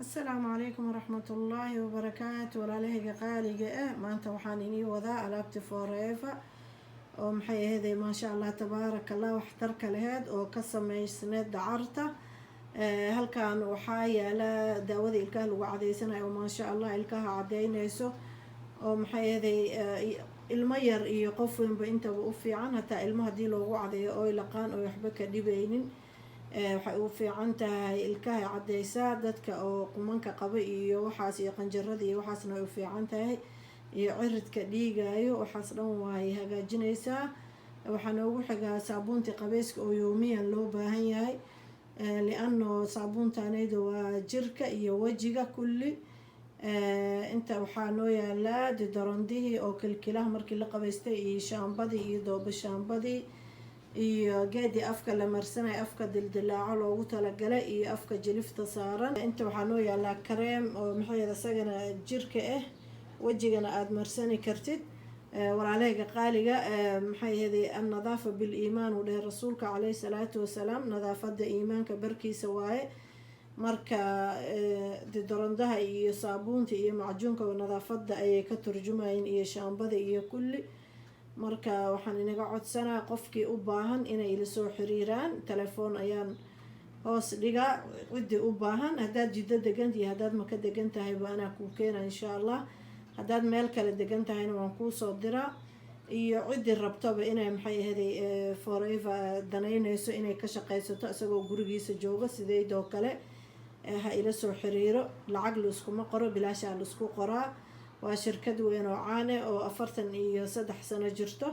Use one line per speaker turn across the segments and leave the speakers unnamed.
Asalaamu calaykum waraxmatullaahi wabarakaatu. Walaalahayga qaaliga ah, maanta waxaan inii wadaa alaabti Forever oo, maxay aheeday, maasha Allah, tabaaraka Allah, waxtarka laheyd oo ka sameysneed dacarta. Halkan waxaa yaala daawada ilkaha lagu cadeysanayo oo, maasha Allah, ilkaha cadeyneyso oo, maxay aheeday, ilmo yar iyo qof weynba intaba u fiican. Hataa ilmo haddii loogu cadeeyo oy laqaan oo waxba ka dhibeynin. Waxay u fiican tahay ilkahay cadeysaa, dadka oo qumanka qaba iyo waxaas iyo qanjarada iyo waxaasna way u fiican tahay, iyo ciridka dhiigayo, waxaas dhan way hagaajineysaa. Waxaa noogu xigaa saabuuntii qabeyska oo yoomiyan loo baahan yahay, liano saabuuntanayda waa jirka iyo wejiga kulli. Inta waxaa noo yaalaa deodorantihii oo kilkilaha markii la qabeystay, iyo shaambadii iyo dooba shaambadii, iyo geedii afka la marsanayo, afka dildilaaco loogu talagalay, iyo afka jilifta saaran. Inta waxaa noo yaalaa kareem oo, maxay, isagana jirka ah, wejigana aada marsani kartid. Walaalahayga qaaliga, maxay ahaday, "Annadaafa bil-iimaan," uu dhahay rasuulka caleyhi salaatu wasalaam. Nadaafada iimaanka barkiisa waaye. Marka deodorantaha iyo saabuunta iyo macjuunka nadaafada ayay ka turjumayeen, iyo shaambada iyo kulli. Marka waxaan inaga codsanaa qofkii u baahan inay ila soo xiriiraan. Telefoon ayaan hoos dhigaa ciddii u baahan. Haddaad Jiddo degan iyo haddaad Maka degan tahayba, anaa kuu keena, insha Allah. Haddaad meel kale degan tahayna, waan kuusoo diraa. Iyo ciddii rabtaba inay, maxay ahaday, Forever danaynayso inay ka shaqaysato isagoo gurigiisa jooga sideydoo kale, ha ila soo xiriiro. Lacag laiskuma qoro, bilaashaa laisku qoraa. Waa shirkad weyn oo caan eh oo 43 sano jirto,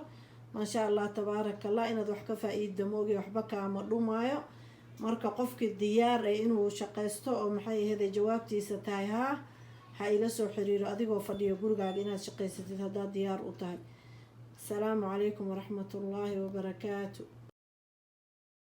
maasha Allah, tabaaraka Allah. Inaad wax ka faa-iida moogi, waxba kaama dhumaayo. Marka qofkii diyaar eh inuu shaqaysto oo, maxay ahaday, jawaabtiisa tahay haa, ha ila soo xiriiro. Adigoo fadhiyo gurigaaga inaad shaqaysatid haddaad diyaar u tahay. Asalaamu calaykum waraxmatullaahi wabarakaatu.